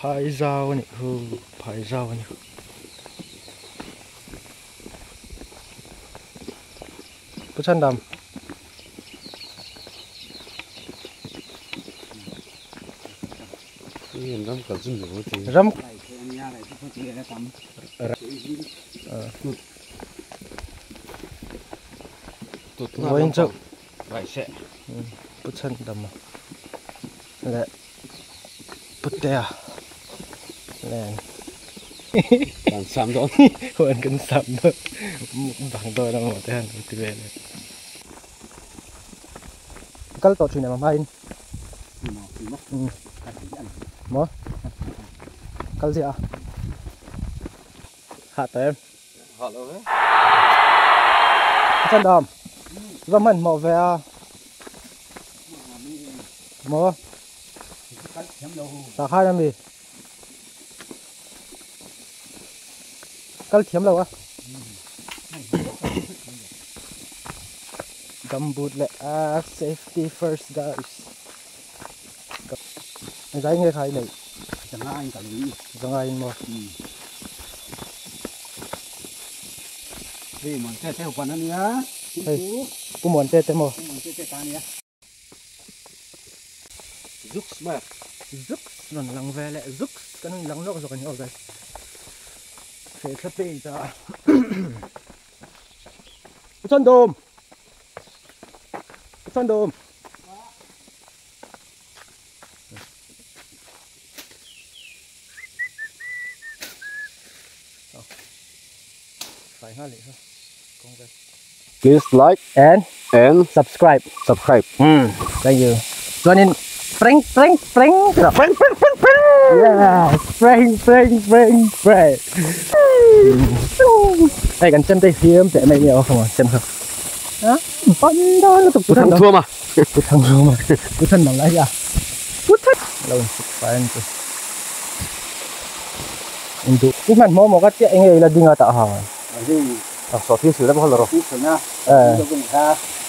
Phai zau a nih khu phai zau a ni Pu Chhandam. Ram vawiin chu Pu Chhandama leh Putea nen Kan sam dawn. Huan kan sam dawn. Mukbang dawn ang maw te han ti vel e. Kal tawh thin em a hmain. Maw? Kal ziah a. Hah tawh em? Hah lo ve. A chan dam. Va hmanhmawh ve a. Maw? Tah khan ami. Kal thiam lo a. Gumboot leh a safety first guys. Zai nge kha i neih? Zanga in ka lei. Zanga in maw? Hei muan te te huan ania. Hei pu muan te te maw? Pu muan te te ta ania. Zuks mai a. Zuks rawn lang ve leh zuks kan rawn lang lawk zawk a ni aw guys. Hreh thla page a. Pu Chandawm! Pu Chandawm! Please like and and subscribe. Subscribe. Thank you. Chuanin prank prank prank prank prank prank prank. Yeah, prank prank prank prank. Hei kan chem te hiam teh mai nia come on chem kha. Ha ban dawn lutuk Pu Thangthuama. Pu Thangthuama. Pu Thandam lai hi a. Pu Than lo in suk fai an ti. In duh i hmanhmawh maw ka chiah enge ila ding a tah ha. Sawhthing sil deuh lo rawh.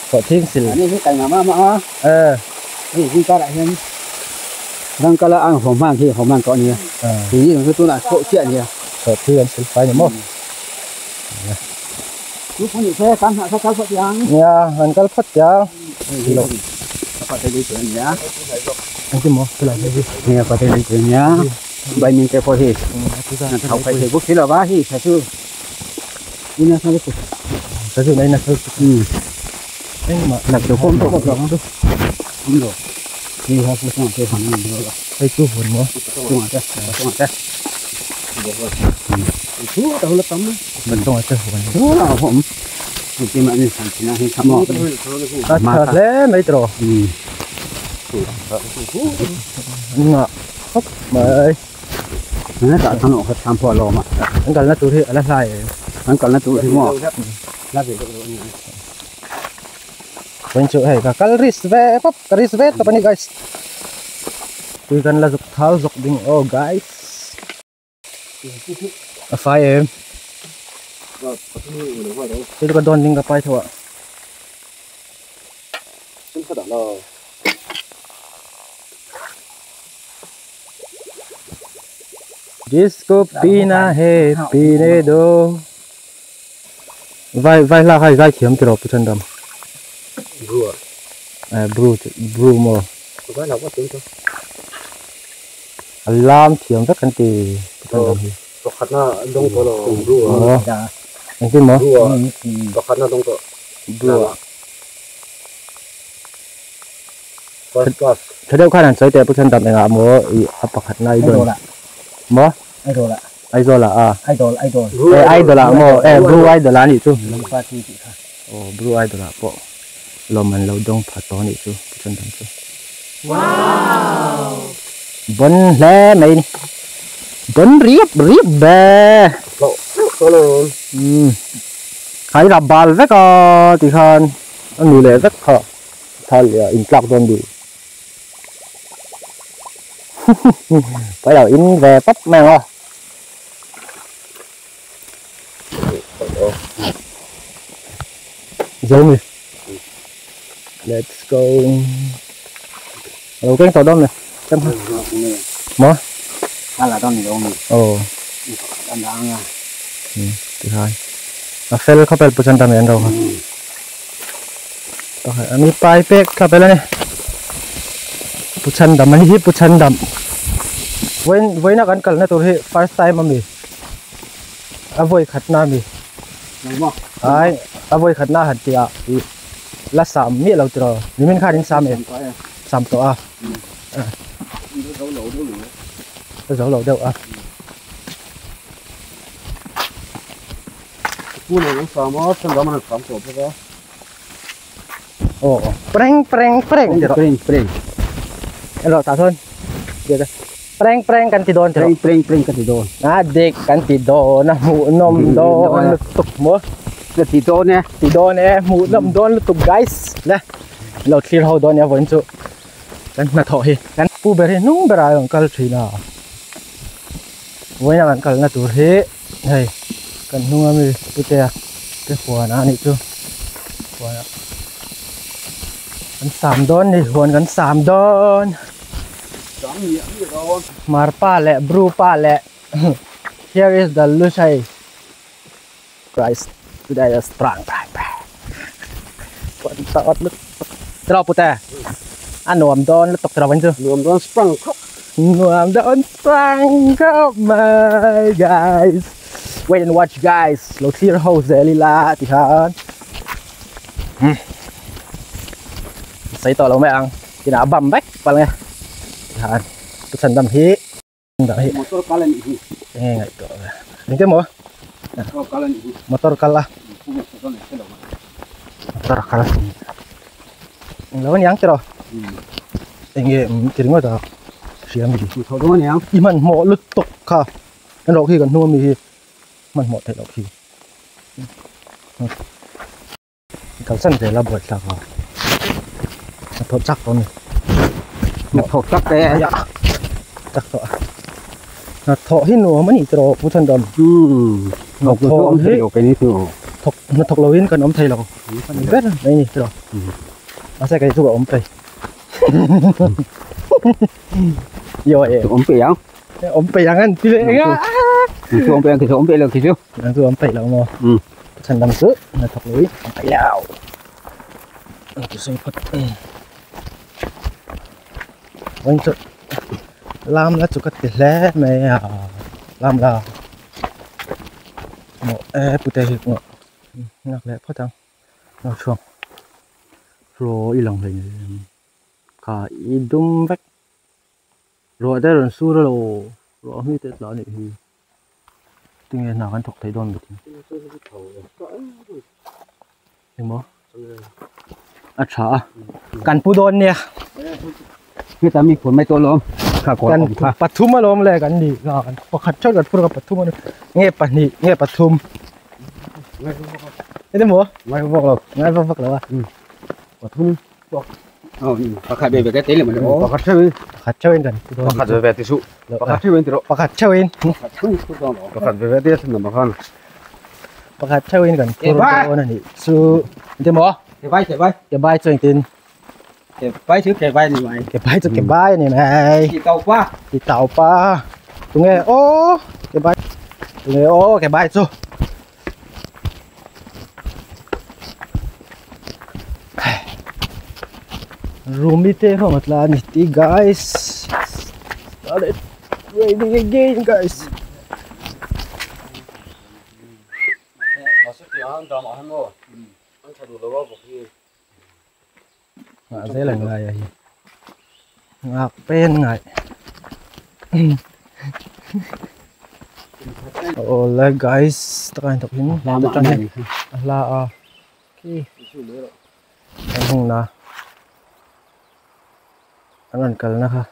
Sawhthing sil. Ani hi kai mama ma a. Hei hi karah hian rangkala ang hawm hman hi hawm hman tawh ania. Tui hi chu tunah chhuah chiah ania. Sawhthing an sil fai ni maw. Chu pawh ni se kan hnah kha kal phawt chiang. Nia an kal phawt chiang. Engtin maw chulai hei hi. Nia pate lei chu ania. Bai min te pawh hi thau phei thei bawk si lo va hi sazu ina sa lutuk sazu na ina sa lutuk engmah nak chu kawm tawh bawk lo ang chu awm lo hei ha chu chungah te han awm lo hei chu hun maw chungah te chungah te chu ta hula tam chungah te hun chu la awm engtin mah ni san thina hi tha maw a tha hle mai tawh ngah khawp mai hetah chuan awh kha tham pawh a lawm a an kalna tur hi a la hlai em an kalna tur hi maw la ve deuh deuh a ni ang chuan chu hei ka kal risk ve pawp ka risk ve tawp a ni guys tui kan la zuk thal zawk ding aw guys a fai em hei chu ka dawn ding ka pai tho a. Jisko pina hai pine do vai vai hla kha i zai thiam tiraw Pu Chandam Bru ah eh bru bru maw vai hla pawh a thiam tho a lam thiam vek an ti Pu Chandam hi pakhatna dawng tawh lo bru ah engtin maw bru ah pakhatna dawng tawh bru ah First class. Tha deuh khan han sawi teh Pu Chandam engah maw i a pakhat na i dawn. Maw? Aizawl ah. Aizawl ah a. Idol Idol. Eh Idol ah maw eh Blue Idol ah anih chu. Lampa ti tih kha. Aw Blue Idol ah pawh lawm an lo dawng pha tawh anih chu Pu Chandam chu. Wow! Bon hle mai ni. Bon riap riap ve. Hlauh hlauh tawh lo. Umm. Kha i rap bal vek a tikhan a nu leh vek kha. Thal leh in tlak dawn duh. Pai lo in ve pawp mai ang aw. Zo mi. Let's go. Alo keng tawh dawn mi. Maw? A la dawn ni lo mi. Aw. Mi pakhat an dah ang a. Tikhan a fel khawpel pu chan dam en ro kha. Pakhat a mi pai pek thlapel a ni. Pu chan dam ani hi pu chan dam. Vawiin vawiina kan kalna tur hi first time a mi. A vawi khatna a mi. Ai a vawi khatna han tih ah ih la sam miah lo tiraw nimin khan in sam em sam tawh a. Ka zo lo deuh a. Aw preng preng preng ti rawh. Preng preng. Elo tah chuan preng preng kan ti dawn ti rawh. Preng preng preng kan ti dawn. A dik kan ti dawn a hmuhnawm dawn lutuk maw. Ka ti dawn e. Ti dawn e hmuhnawm dawn lutuk guys. Le lo thlir ho dawn nia vawiin chu. Kan hnathawh hi kan pu ber hi hnung berah a rawn kal thin a vawiin a kan kalna tur hi hei kan hnunga mi putea te huan a nih chu huan ah kan sam dawn ni huan kan sam dawn marpa leh bru pa leh here is the lushai Christ today is strong Tiraw pute a nuam dawn lutuk tiraw in chu nuam dawn sprang khawp nuam dawn sprang khawp mai guys wait and watch guys lo thlir ho zel ila ti khan sawi tawh lo mai ang tinah a bam vek palh nge ti khan pu chhandam hi Motor kal a nih hi. Enge ngaihtuah ve. Engte maw? Motor kal a nih hi. Motor kal a. Motor kal. Englo aniang tiraw? Enge ti ringawt a hria mi. Motor dawn aniang. I hmanhmawh lutuk kha. En rawh khi kan hnung ami hi hmanhmawh theih loh khi. Kalsan zel a buaithlak a a thawh chak tawh a ni a thawh chak te a chak tawh a a thawh hi nuam a ni tiraw Pu Chhandam thawk chu awm thei lo keini chu thawk hnathawk lo in kan awm thei lo a ni ber mai ni tiraw mahse kei chu ka awm thei yo e awm peih ang awm peih ang an ti leh eng a chu awm peih ang chu awm peih lo khi chu chu awm peih lo maw Chhan dang chu na thawk lo i an paih lo. An ti sawi phawt. Vawiin chu lam la chu ka ti hle mai a lam la maw e pute hi maw nghak leh phawt ang lo chhuak ro i lang hlei nen kha i dum vek ruah te rawn sur a lo ruah hmi te tla a nih hi. Tinge hna kan thawk thei dawn mit engmaw a tha a kan pu dawn nia heta mi phur mai tawh alawm kha kawr kan awm kha pathum alawm le kan ni a kan pakhat theuh kan phur ka pathum ani nge pahnih nge pathum eng emaw ngai vak lo ngai vak vak lo a pathum Pakhat ve ve te te le mai aw. Pakhat theuhin. Pakhat theuhin kan pu dawn. Pakhat ve ve ti suh. Pakhat theuhin ti rawh. Pakhat theuhin. Pakhat theuhin pu dawn rawh. Pakhat ve ve te thlen lam khan. Pakhat theuhin kan pu dawn a nih chu. Engti maw? Ke bai ke bai. Ke bai chu engtin? Ke bai chu ke bai ni mai. Ke bai chu ke bai ni mai. Ti tau pa. Ti tau pa. Tunge aw ke bai. Tunge aw ke bai chu. Rumi te ho matla ni ti guys started raining again guys ngah zel an ngai a hi ngak pen ngai awle guys tah hian tah hian a hla a khi an hung na an rawn kalna kha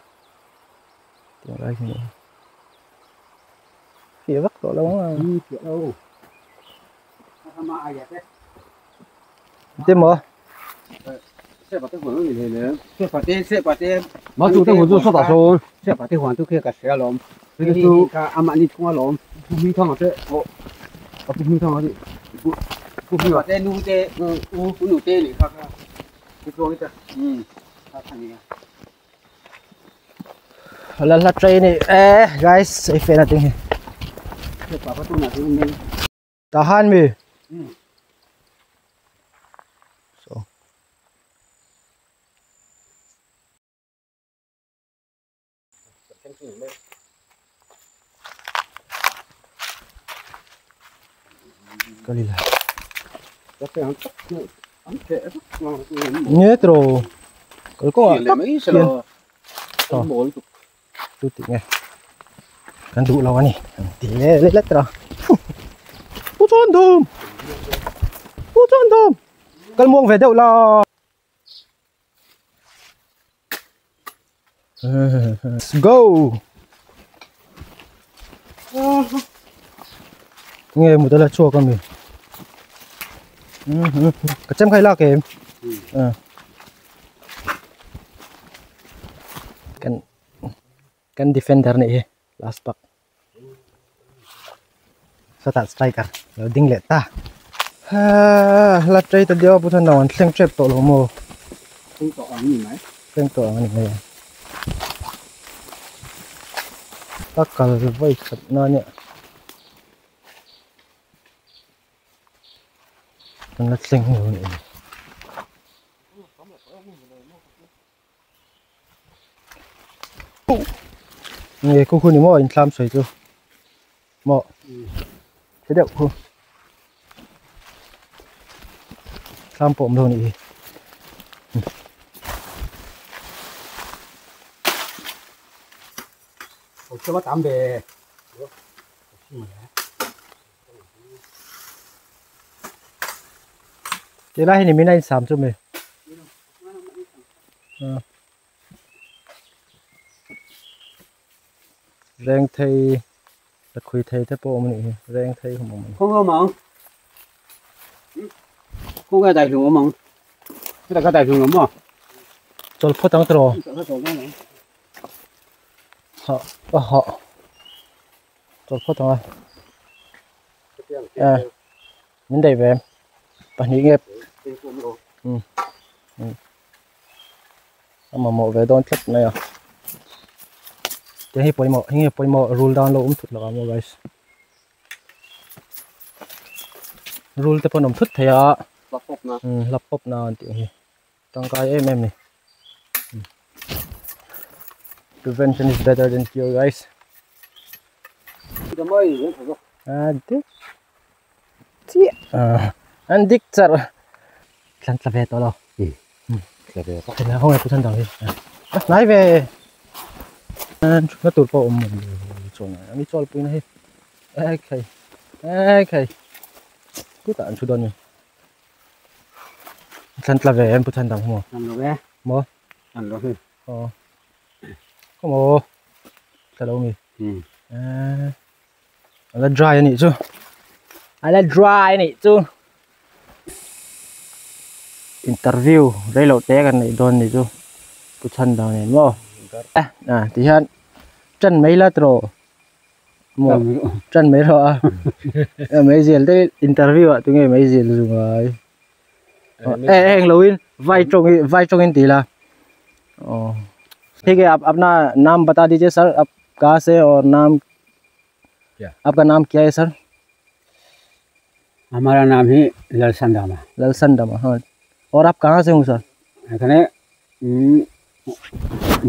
tiang lai khi fiah vak tawh lo ang a Te maw? La la train ni eh guys ei fe na ting hi tahan mi so kalila nhớ rồi có có tu ti nghe kan du lo ani ti le le le tra pu chon dum pu chon dum kal muang về đâu lo. Let's go. Nghe một là chua con mình. Cái chém khay la kèm. Kan kan defender này last pack. Sata striker. Lo ding le ta. Ha, la tray ta dio putan na wan thleng trep to lo mo. Thleng to ang ni mai. Thleng to ang ni mai. Ta kal vai khat na ne. Kan la thleng lo ni. Nghe cô khu ni mo in thlam soi chu. Mo. Thế đậu khu. Thlam pom lo ni. Cho bắt tạm về. Thế là hình mình anh sắm cho mình. Reng thầy là khui thầy thế bộ mình reng thầy không mình. Không không mong. Không cái đại chúng mong. Cái đại chúng mong. Cho phốt tăng trò. Họ họ. Cho phốt tăng. À. Mình đẩy về. Bạn nghĩ nghiệp. Ừ. Mà mộ về đón chất này à. Thế hi poi mo, hi poi mo rule down lo thut la mo guys. Rule te pon thut theya. Lapop na. Lapop na ti hi. Tangkai em em ni. Prevention is better than cure guys. Adik. Chi. Andik char. Tlan tla ve to lo. Tla ve. Thế không ai cũng thân đi. Nái về. Nó tụt vào một chỗ này, anh cho pin này. Ok. Ok. Cứ tạm chú đòn nhỉ. Tlan tla về em cũng thân đồng không? Nằm được Mo. Nằm được. Ờ. Không mo. Tla đâu nhỉ? À. Là dry này chứ. À là dry này chứ. Interview đây lộ té gần này đòn này chứ. Cũng thân đồng này mo. À thì hiện chân mấy lát rồi một chân mấy rồi mấy giờ tới interview ạ tôi nghe mấy giờ rồi ê anh Louis vai trong in tí là ठीक है आप अपना नाम बता दीजिए सर आप कहाँ से और नाम क्या आपका नाम क्या है सर? हमारा नाम ही ललसन दामा। ललसन दामा हाँ। और आप कहाँ से हो सर?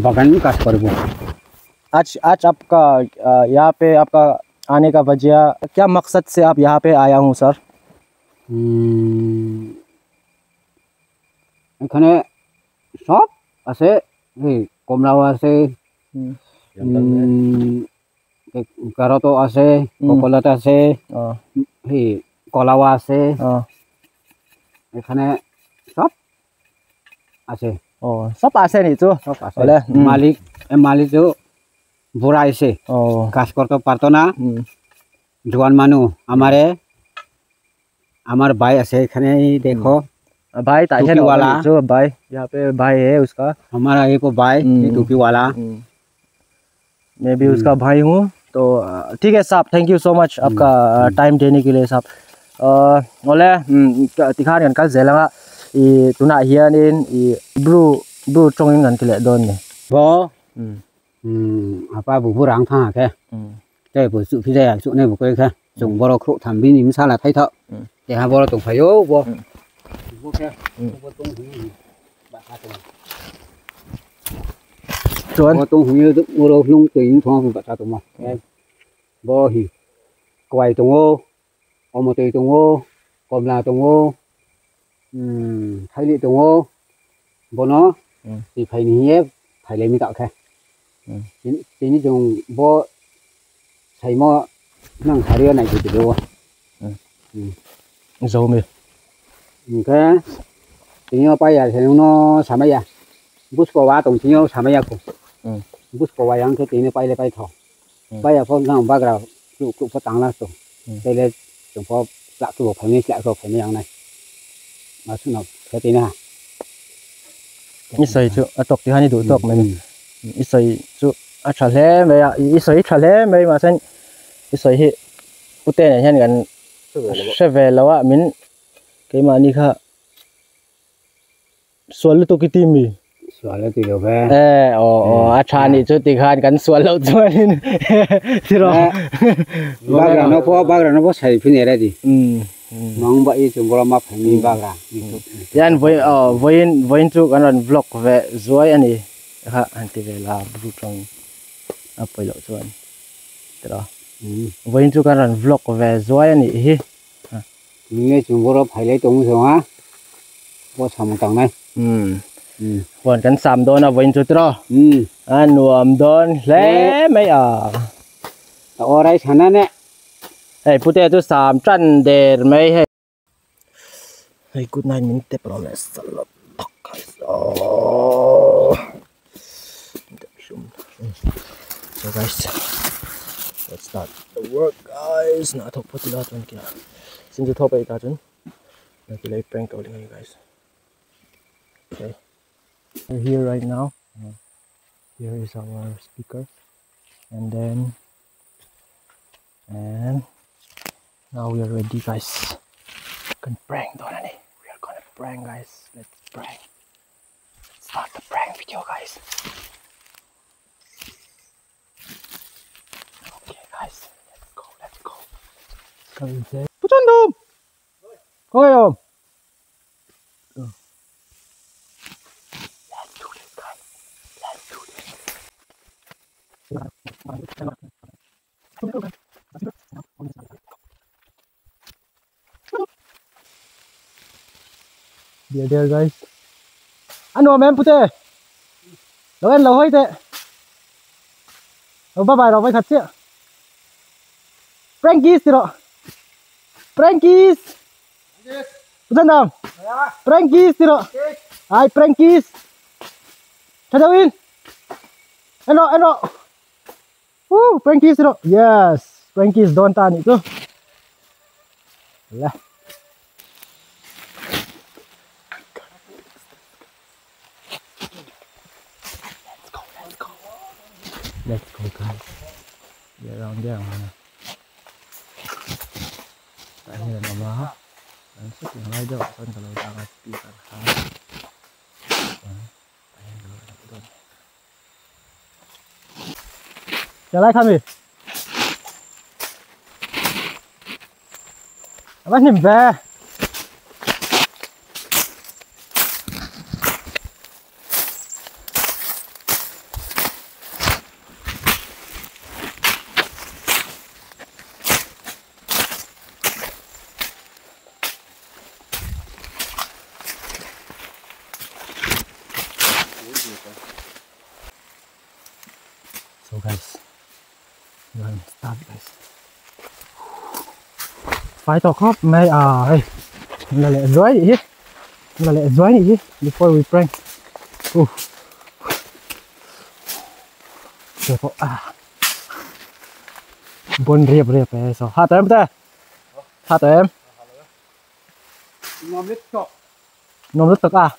बागान काज करबो। आज आज आपका यहाँ पे आपका आने का वजह क्या मकसद से आप यहाँ पे आया हूँ सर? এখানে সব আছে, এই কমলাও আছে, কারতো আছে, কপলত আছে, এই কলাও আছে, এখানে সব আছে। ও সব আছে নি তো? সব আছে। মালিক মালিক তো বুড়া এসে কাজ করতে পারতো না, জোয়ান মানুষ। আমারে আমার ভাই আছে এখানে, দেখো भाई टोपी वाला जो भाई यहाँ पे भाई है उसका, हमारा एक भाई टोपी वाला, मैं भी उसका भाई हूँ। तो ठीक है साहब, thank you so much आपका टाइम देने के लिए साहब। बोले तिखान kan kal zelanga i tuna hianin i bru bru chongin kan tile don ni bo Apa bu rang tha ke te bu su phi ja su ne bu ke kha chung boro khu tham bi nim sa la thai tho te ha boro tung phai yo bo bo ke bo tung hu ba ka tung chuan bo tung hu yu ro lung tin thong ba ta tung ma bo hi kwai tung o omo te tung o kom la tung o thai li tung o bo no thì phải ní phải lấy mi tạo khe thì ní dùng bo thầy mò năng thà riêng này thì được đâu dầu mi cái thì nó bây giờ thì nó sao mấy à bút có ba tổng thì nó sao mấy à cũng bút có ba yang cái thì nó bay lên bay thọ bây giờ phong năng ba cái tụ tụ phát tăng là tổng đây là tổng có lại tụ phải như lại tụ phải như yang này mà xuống nào cái tí nào ít sợi chú à tộc thì hai đủ tộc mình ít sợi chú à trả lẽ mấy à ít sợi trả lẽ mấy mà sen ít sợi hi ute này hiện gần sẽ về lâu à mình cái mà ni kha xuân lúc cái tim mi xuân lúc thì được về ê ồ à cha ni chú thì khan gần xuân lâu rồi thì rồi bác là nó có sợi phi này ra gì mong vậy chúng tôi mà phải mi bác là yan voi voi chú cái lần vlog về rồi anh ấy ha anh thì về là bự trong à phải lộ rồi đó voi chú cái lần vlog về rồi anh ấy nghe chúng tôi phải lấy tung rồi ha có sắm tầng này còn cái sắm đó là voi chú đó à nuông đón lẽ mấy à ở đây thằng này hey pute tu sam chan der mai hey hey good night min te promise salap guys oh so guys let's start the work guys na thok potila chun kina sin ju thop ai ta chun na ki lai prank calling you guys okay we're here right now here is our speaker and then and now we are ready guys. Can prank don ani. We are gonna prank guys. Let's prank. Let's start the prank video guys. Okay guys, let's go, let's go. Come inside. Puchandom. Go. Let's do this guys. Let's do this. There, there guys. Ano mem pute. Lo en lo hoi te. Lo bye bye rồi thật chứ. Prankies thì rồi. Prankies. Putan dam. Prankies thì rồi. Ai prankies. Chào win. Hello hello. Woo, prankies rồi. Yes, prankies don ta ni tu. Lah. Let's go guys. Get around there man. Tại here là mà. Anh xuất hiện ngay đó, son kalau tangan speaker ha. Chào lại khăm đi. Bắt nhìn về. So guys, you want to start guys. Phải to khóc mày à hey. Là lẹ rối đi. Là lẹ rối đi before we prank. À. Bon riep riep eh so. Ha em ta. Ha em. Nom lít cọc. Nom lít cọc à.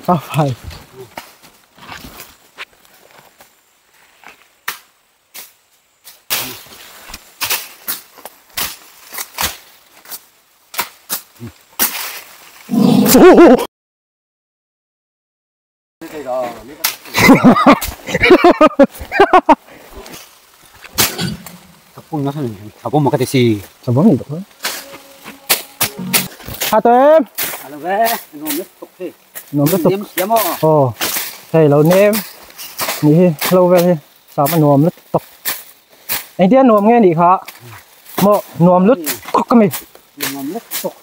Sao phải. Sabong ito. Ate. Alo ve, nom le tuk. Oh. Thei lo nem. Ni hi, lo ve hi. Sam nuam lut tuk. Anh tia nuam nghe ni kha. Mo nuam lut tuk mi. Nuam lut tuk.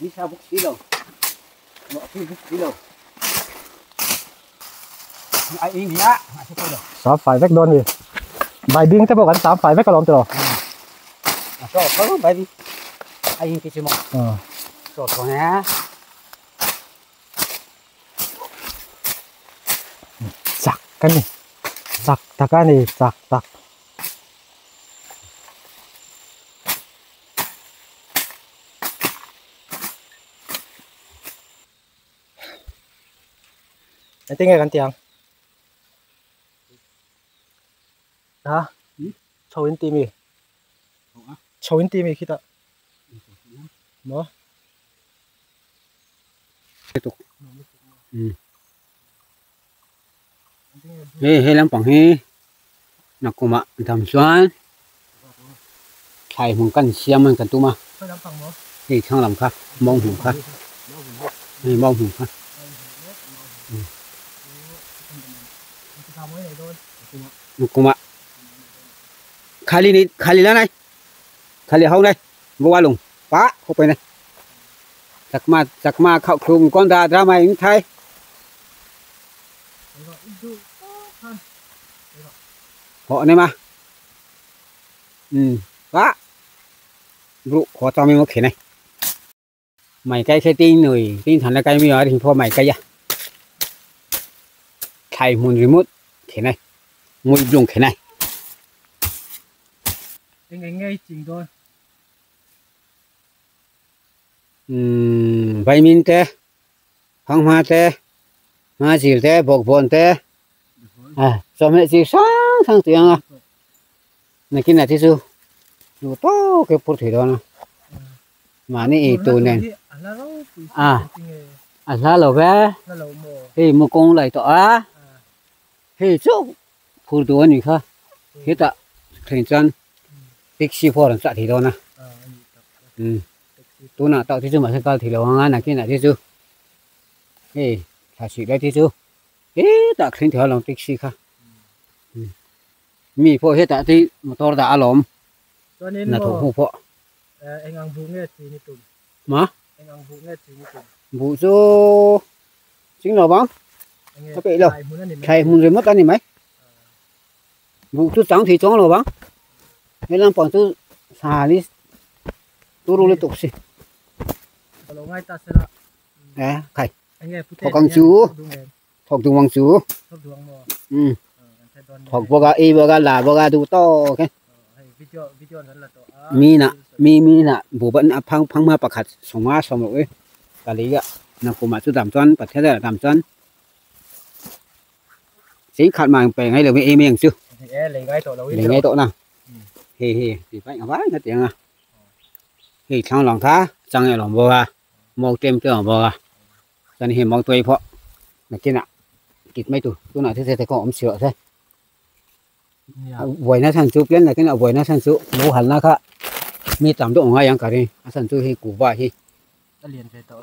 Ni sa buk si lo. Mo si buk si lo. Ai in ya. Sa phải vek don mi. Bài bing te bo kan sam phải vek ka lom tro. Cho có bài bing. Ai in cái gì mà. Cho cho nè. Chak cái này. Chak tak cái này, chak tak. Anh tính nghe cái tiếng. Hả? Chầu in tim gì? Chầu in tim gì khi ta? Nó. Hê hê lắm bằng hê, nó cũng mà thầm xoan, thầy mong căn xem mình cần tu mà, thì thằng làm khác, mong hùng khác, thì mong hùng khác. Nó cũng mà khali này, khali lá này, khali hông đây, vô qua lùng, phá không phải này, giặc ma khảo khùng con đà ra mày thay. Họ này mà, quá, rượu khó cho mình một cái này, mày cái xe tin rồi, tin thằng là cái mi ở thì phô mày cái à, thầy muốn remote thế này, ngồi dùng thế này. Anh nghe chỉnh thôi. Vay min te, phang hoa te, hoa chỉ te, bọc bồn te. À, cho mẹ chỉ sáng sáng tiếng à. Này cái này thì chú, nó to cái phút thủy đó nè. Mà này tụ này. À, à lá lẩu bé. Thì một con lại to á. Thì chú, phút đồ này kha. Thế ta, thành chân, taxi phô làm sao thì đó nè. Tụ nào tạo thì chú mà sẽ cao thì lẩu ngon này cái này thì chú. Ê, thà chỉ đây thì chú. Ê, ta khinh theo lòng taxi kha. Mi phô hết ta thì motor đã lòm. Là thủ hụ phô. Anh ăn vụ nghe gì như tụi. Mà? Anh ăn vụ nghe gì như tụi. Vụ số chính là bóng. Có bị đâu. Thầy muốn rồi mất cái gì mấy. Vụ chú trắng thì trắng rồi bóng. Mấy năm bọn chú xà đi. Tu rô lên tục xì. À, khai. Thọ con chú. Thọ đường hoàng chú. Thọ bò gà y bò gà là bò gà đủ to cái. Mi nè, mi mi nè, bố vẫn phăng phăng mà bạc hạt sống á sống rồi, cả lý ạ, nó cũng mà chú đảm chân, bạc thế là đảm chân. Chính khát mà phải ngay được với em em chứ. Lấy ngay tổ nào. Hì hì, thì phải ngã cái tiếng à. Hì thằng lòng thá, chẳng nghe lòng bò à, màu tem tưởng bò à, cho nên hì màu tuổi phọ, là trên ạ, kịt mấy tuổi, tôi nói thế thế có ống sữa thế. Vội nó sang chú biến là cái nào vội nó sang chú, bố hẳn nó khác, mi tạm độ ngay ăn cả đi, sang chú hi củ vải hi,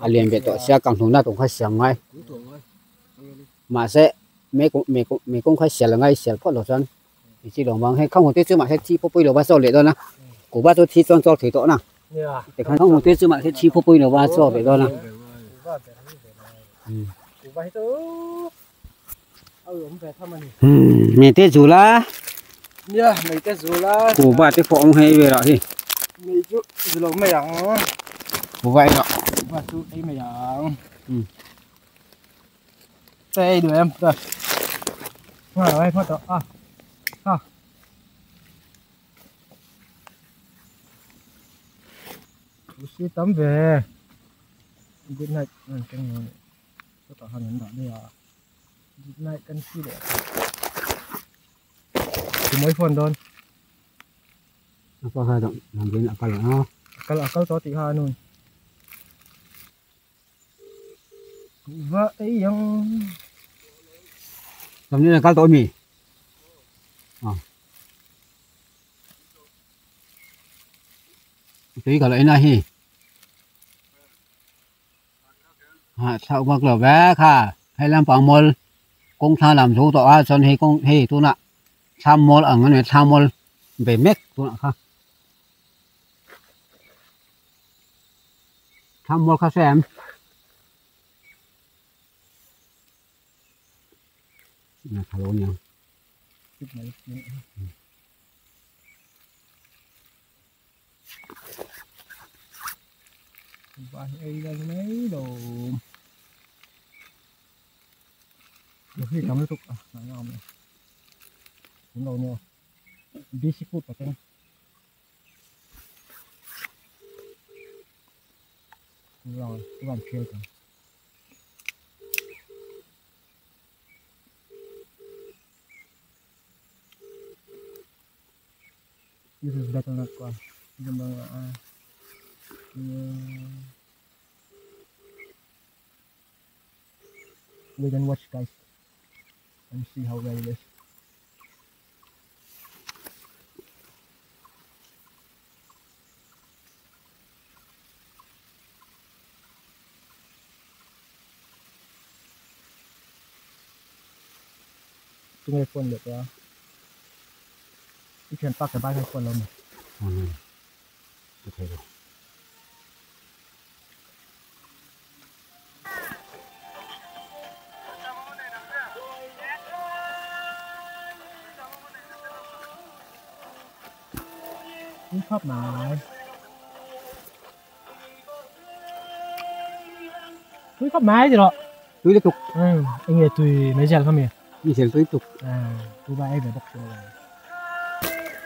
liền về tội xe cầm thùng na cũng khai sáng ngay, mà sẽ mấy cũng mấy cũng mấy cũng khai sáng là ngay sáng phát lỗ chân, thì chỉ đồng bằng hay không có tiết chứ mà sẽ chi phô bơi lỗ ba sau lệ đó nè, củ ba tôi chi cho cho thủy tổ nè, để không có tiết chứ mà sẽ chi phô bơi lỗ ba sau lệ đó nè. Mẹ tiết dù lá. Nha, mày tiết dù lá. Củ ba tiết phộng hay về rồi thì. Mày chú dù lâu mày ăn. Củ vậy rồi. Củ ba chú ấy mày ăn. Đây được em rồi. Rồi em phát đó. À. À. Cú tắm về. Good night. Cái này. Tôi tạo hình ảnh đây à. Good night kan si le. Thì mỗi phần đón. Apa kha dam nam bin akal a. Akal akal to ti kha anun. Va ei yang. Dam ni akal to mi. À. Tui cả lại na hi. Ha sao bác là bé kha hay làm bằng mol công tha làm số tọ a son hay công hay tu nạ tham mol ở ngân này tham mol về mét tu nạ kha tham mol kha xem là thà lỗ nhỉ và đây là mấy đồ được khi cầm tiếp tục à ngon này đúng rồi nha basic food ở trên rồi các bạn chơi rồi this is better not one. We can watch guys and see how well it is. Tunggu phone được rồi. You can park the bike phone luôn. Ok rồi. Khóc mà. Túi khóc mái gì đó. Túi tiếp tục. Ừ, anh nghe tùy mấy giờ không nhỉ? Như thế túi tục. À, tụi bay về bóc rồi.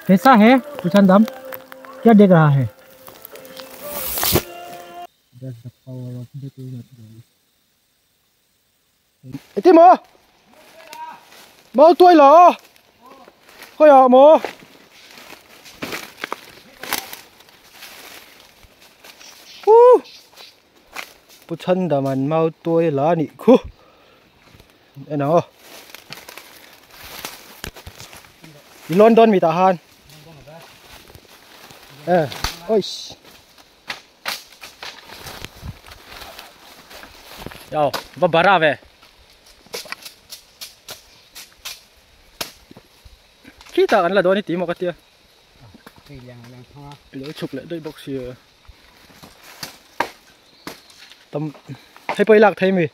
कैसा है कुछ दम क्या देख रहा है? That's the power of the Ê mò. Mò tôi lò. Coi ạ mò. Pu chan da man mau tôi lá nị khu. Em nào. Đi London mi ta han. Ờ, ôi. Yo, va bara ve. Khi ta ăn là đó ni tí mà cái tia. Lỡ chụp lại đây bọc xìa. Tầm thấy bơi lạc thấy mì.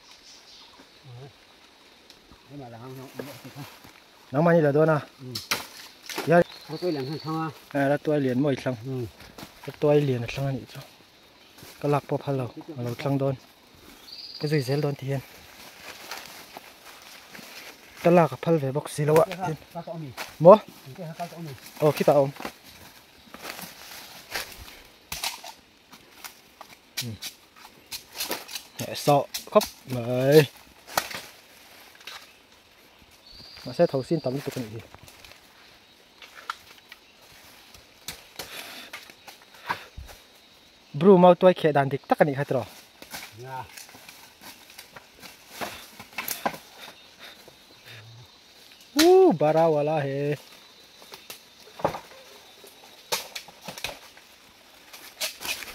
Nắng mà như là đó nè. Ya. À, là tôi liền mỗi lần. Tôi liền là lần này chứ. Cái lạc bọc hello, lâu lần đón. Cái gì dễ đón thì cái lạc phal về bọc xì lâu ạ. Mò. Ờ, khi tạo. Sợ khóc mày. Mà sẽ thầu xin tắm tục này gì. Bro mau tôi khẽ đàn địch tắc cái này hay trò. Bara wala he.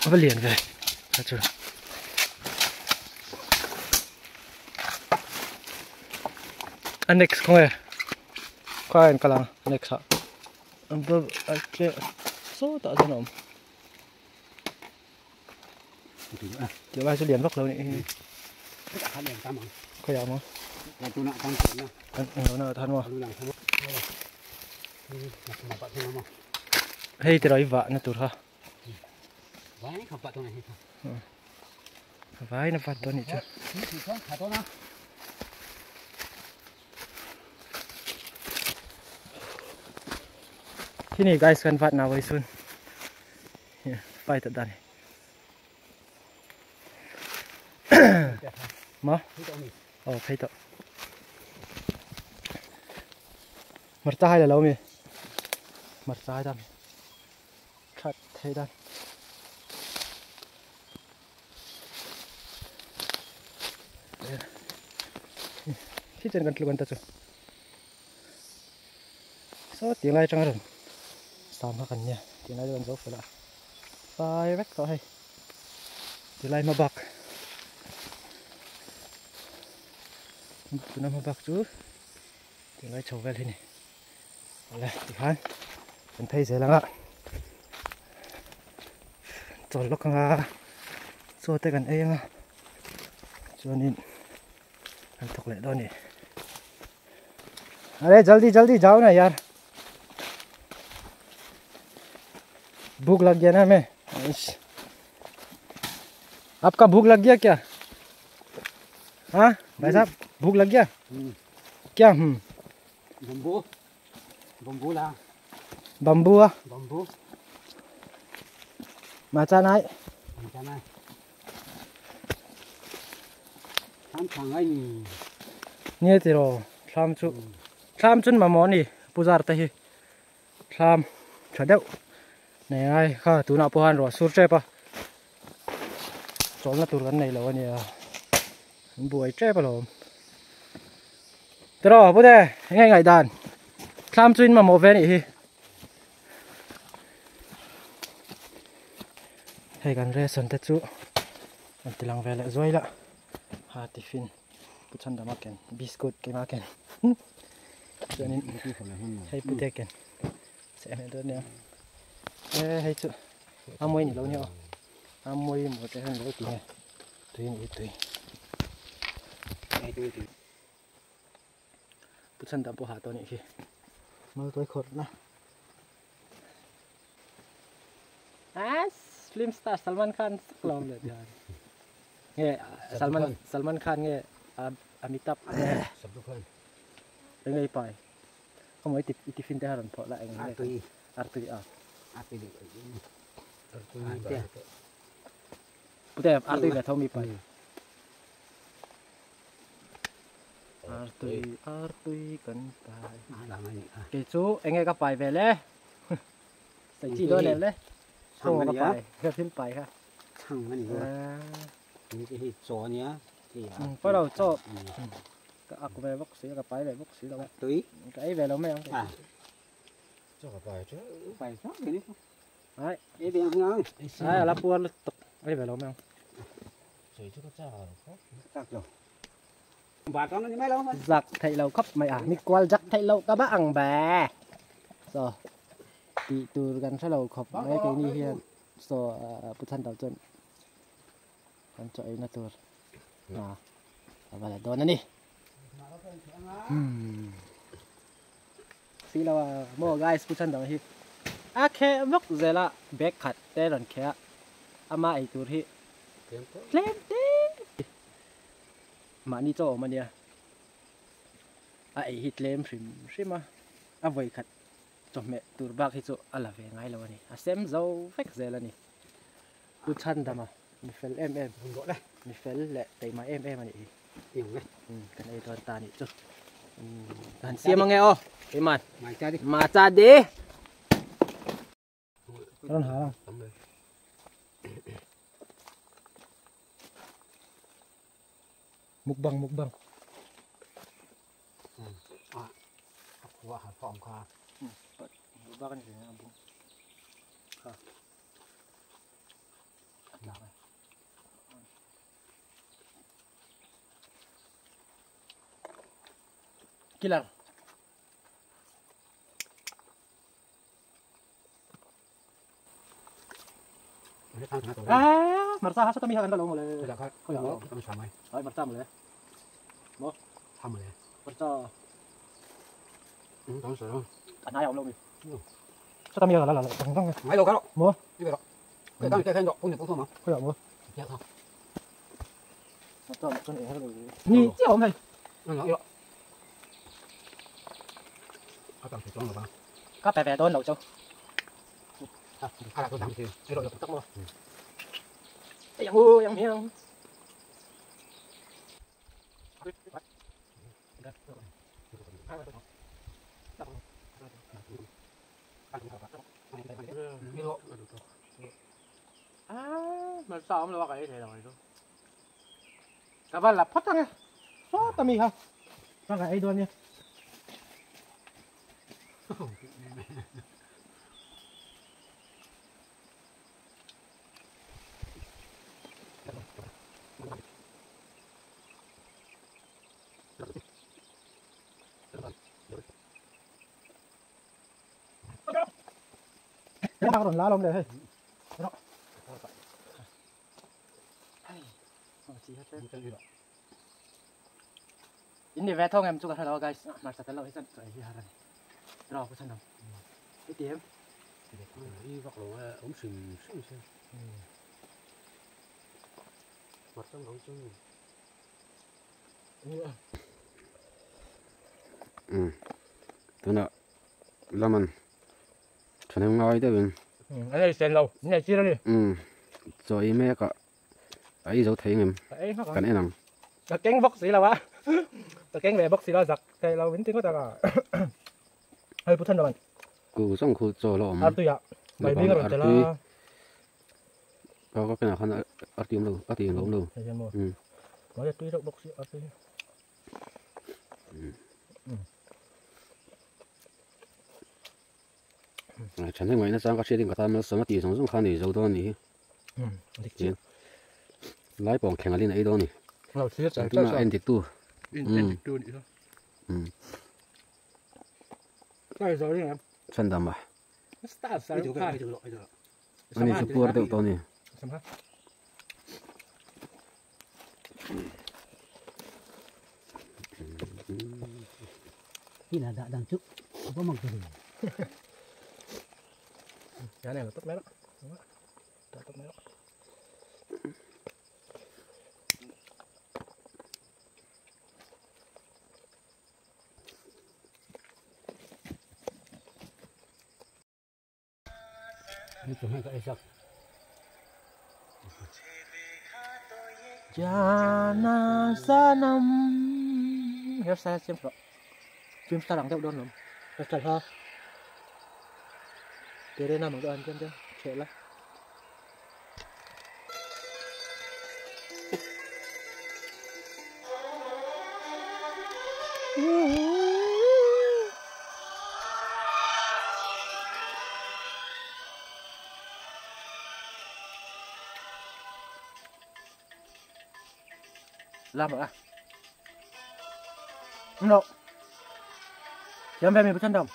Apa liền về. Thật annex không hề. Khoan cái là annex hả? Bơ cái số tạo ra nó. Tiểu ba sẽ liền vóc lâu nè. Có dám không? Nó thân mà. Hay thì rồi vợ nó tụt ha. Vãi nó phát tôi này chứ. Khi này guys kan phát nào với sun. Phải thật đàn. Mà? Ờ, thấy tao. Marta hay là lâu mi? Marta hay tao. Thei dan. Khi chen kan tlukan ta chu. So tiang lai atang a rawn sam kha kan nia tiang lai chu kan zo fel a fai vek tawh hei ti lai hma bak tuna hma bak chu tiang lai chho vel hi ni awle tikhan kan phei zel ang a chawl lawk anga chaw te kan ei anga chuanin kan thawk leh dawn a ni. अरे जल्दी जल्दी जाओ ना यार भूख लग गया ना हमें। आपका भूख लग गया क्या? हाँ भाई साहब भूख लग गया क्या? बम्बू बम्बू ला बम्बू बम्बू माचा नाय माचा नाय tham thang ai ni ti ro tham chu tham chun mà món ni puzar te hi tham tha deuh nei ai kha tuna pawh han ruah sur tep a chawlna tur kan nei lo ania an buai tep alawm tiraw pute eng ngai dan tham chuin mamawh ve anih hi hei kan ration te chu an ti lang ve leh zuai lah ha tiffin puchhan dama ken biscuit keima ken chuanin hei pute ken se em dawn nia e hei chu a mawi ni lo nia aw a mawi maw te hian lo ti nge tui ni tui puchhan dam pawh ha tawh anih khi mal tuai khawrh na as film star Salman Khan sak lo le tihian nge Salman Salman Khan nge Amitabh Sabdukhan engei pai khamoi i tiffin te a rawn phawh la eng nge artui a pute artui ve tho mi pai artui artui kan pai kei chu enge ka pai ve le sai chi dawn em le chaw ka pai ka thil pai kha chhang ani hi chaw ania pawh lo chaw ka ak ve bawk si ka pai ve bawk si lo tui ka ei ve lo mai ang chaw ka pai chu pai chu ni ai ei ve ang ang ai ala puar tuk ei ve lo mai ang chui chu ka cha lo kho chak lo ba con ni mai lo giặc thei lo khắp mày à mi kwal giặc thei lo ka ba ang ba so ti tur kan thalo khop mai ke ni hian so puthan dal chuan kan chaw ei na tur na avala dawn ani si lo mo guys puthan dal hi a khe vak zela bag khat te rawn khe a ama ei tur hi tlem te mahni chaw awm ania a ei hi tlem hrim hrim a a vawi khat chawhmeh tur bak hi chu a la ve ngai lo ani a sem zo vek zel ani puthan dama mi fel em em mi fel leh teima em em anih hi kan ei dawn ta anih chu kan siam ange aw keimah macha di rawn ha mukbang mukbang a khua ha phong kha mukbang ani a bung kha Kilang. Ah, marta ha sa tami ha kan lo mo le. Ko ya. Ai marta mo le. Mo. Tham le. Marta. Tao sợ. Anh ai ông đâu mi. Sa tami ha la la la. Mai lo ka lo. Mo. Đi về lo. Cái cái cái cái không không mà. Ko ya mo. Dạ không. Marta mo con e ha lo. Ni chi om hei. Nó nó. Các bé bé đón đầu châu. mà sao ông lo cái thế rồi chú các bạn là phát ra số tao mi ha sao cái ấy luôn nha rồi lá lông đây đó. Ini về thong em chụp cái đó guys, mà sao cái lo hết rồi hi rồi rồi có chân đâu cái tiệm đi vắt lỗ ống sừng sừng sừng mặt trong ống chung ừ đó là mình thằng em nói đấy mình anh này xem lâu anh này chia ra đi ừ rồi mẹ cả ấy dấu thấy em cần em làm cái cánh vóc xí là quá cái cánh về bóc xí là giặc thì là vĩnh tiếng có ta là hơi bút thân rồi cụ xong cụ cho lo mà tôi ạ mày biết rồi là có cái nào không ở tiền đâu ở tiền đâu ừ nói là tuy đâu bóc xí ở tuy chẳng thấy ngoài nó sang các xe điện cả ta nó sớm thì sống sống khá này dấu đó nhỉ ừ lái bỏng khéo lên ấy đó nhỉ chúng là anh thì tu ừ ừ cái rồi đi em chân đầm à anh ấy chụp được to nhỉ khi là đã đang chụp có một cái cái này là tốt mấy đó, tốt mấy đó. Jana sanam hairstyle xem rồi phim sao đằng theo đơn lắm hairstyle ha để đây nằm ở đoạn chân chứ trẻ lắm làm rồi à đúng rồi chém về mình một chân đồng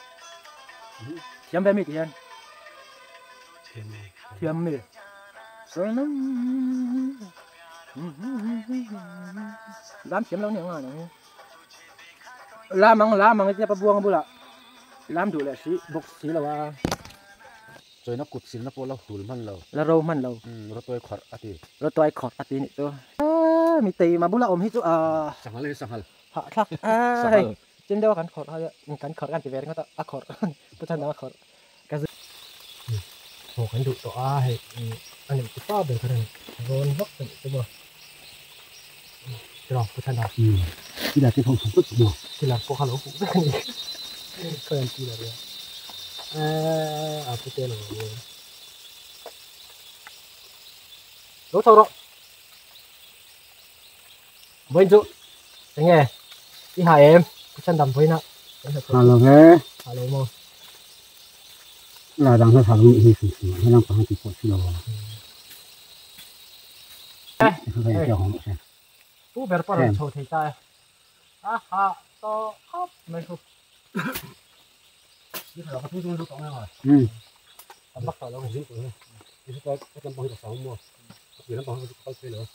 chém về mình thì anh chém mình làm chém lâu nhiều rồi làm bằng cái gì buông bù là làm đủ là xí bốc xí là wa rồi nó cụt xí nó bộ là hùn man lâu là râu man lâu rồi tôi khọt ati rồi tôi khọt ati này tôi mi tì mà bù là ôm hết chỗ à sang hal sang hal hạ thắc à trên đâu gắn khọt hay gắn khọt gắn chỉ về cái ta khọt bút chân đó khọt cái gì một cái đủ to hay anh em cứ to được cái này rồi vắt được cái mà rồi bút chân đó chỉ là cái không sản xuất được chỉ là có khá lỗ cũng rất là có làm chi là được à cái tên là đốt sau đó với chú nghe đi hai em chân đầm với nó alo nghe alo mò là đang thảo luận gì gì nó đang có cái chuyện gì đó tu ber par chho thei ta a ha to hop mấy chú đi là cái chú chú này rồi ừ bắt đầu nó dính rồi đi cái cái bao nhiêu sáu mua vì nó bao nhiêu cái nữa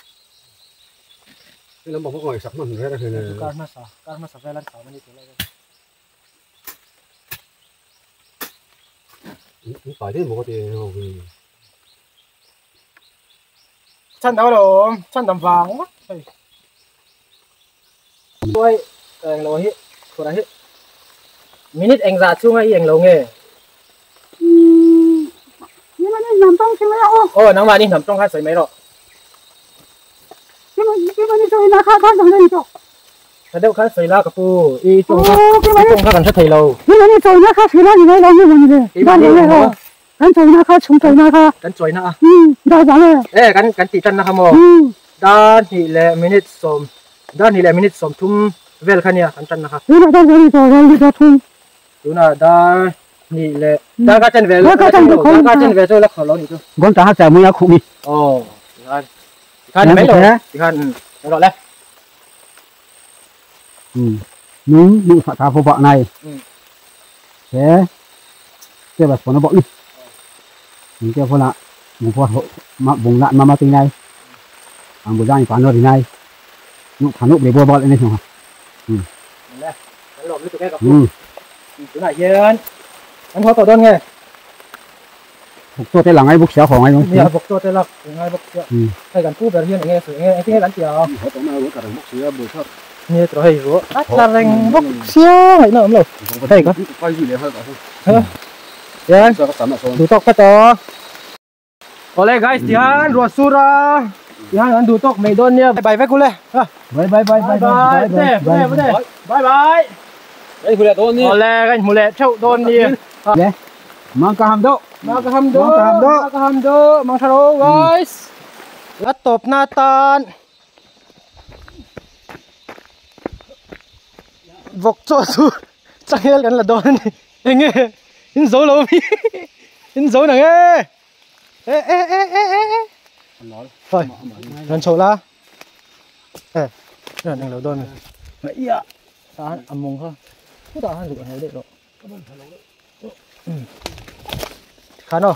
cái nó bảo ngồi sập mình ra thì karma sa velan sa mình đi lại phải thế một cái thì chân đâu rồi chân đầm vàng quá tôi anh lo hết tôi đã hết minute anh ra chung hay anh lâu nghe nhưng mà nó nằm trong cái mấy ô ồ nắng mà đi nằm trong hai sợi mấy rồi cái mà đi chơi nó khác khác thằng này cho thật đâu khác sợi la cà phu y chung khác chung khác gần sát thầy lâu nhưng mà đi chơi nó khác sợi la gì đây lâu như vậy này Kan chawi na kha chhung chawi na kha. Kan chawi na a. Dar vang e. E kan kan tih tan na kha maw. Dar hnih leh minute sawm dar hnih leh minute sawm thum vel kha nia kan tan na kha. Tunah dar hnih leh dar thum. Tunah dar hnih leh dar ka chen vel dar ka chen vel chu la khawh lo nih chu. Gol ta ha chai mui a khuh mi. Aw tikhan tikhan ni mai lo tikhan rawh le. Nung nung sa ta pho ba này. Thế thế bà nó bọn đi. Mình kêu là một pho mà bùng lạn mà ma tí này. Ang bu dai pa no này. Nụ thằng nụ để bua bọ lên này không? Nè, lộn cái tụi cái Chỗ này hiền. Anh hoa tổ đơn nghe. Bục tôi tên là ngay bục xéo khỏi ngay không? Dạ, bục tôi tên là ngay bục xéo. Hay gần cú bèo hiền nghe sửa nghe nghe gắn chiều. Nghe trò hay rủa. Ắt là rành bục xéo hay nó rồi. Đây có. Quay gì để hơi cả. Dạ. Đủ tóc phát to. Oleh guys, tihan ruột sura. Tihan ăn đủ tóc mày đôn nha. Bye bye cô lê. Bye bye bye bye bye bye bye bye bye. Đây mùa lẹ đôn đi. Oleh cái mùa lẹ chậu đôn đi. Mang cả hàm độ. Mang cả hàm độ. Mang cả hàm độ. Mang tharo guys. Lát tộp na tan. Vọc cho su. Chắc hết cái là đôn đi. Anh nghe. In dấu lâu mi. In dấu này nghe. Ê ê ê ê ê ê. Thôi, lần chậu la. Ê, lần này lâu đôn này. Vậy ạ. Ta ăn mùng không? Cứ ta ăn được ăn được rồi. Khá nó.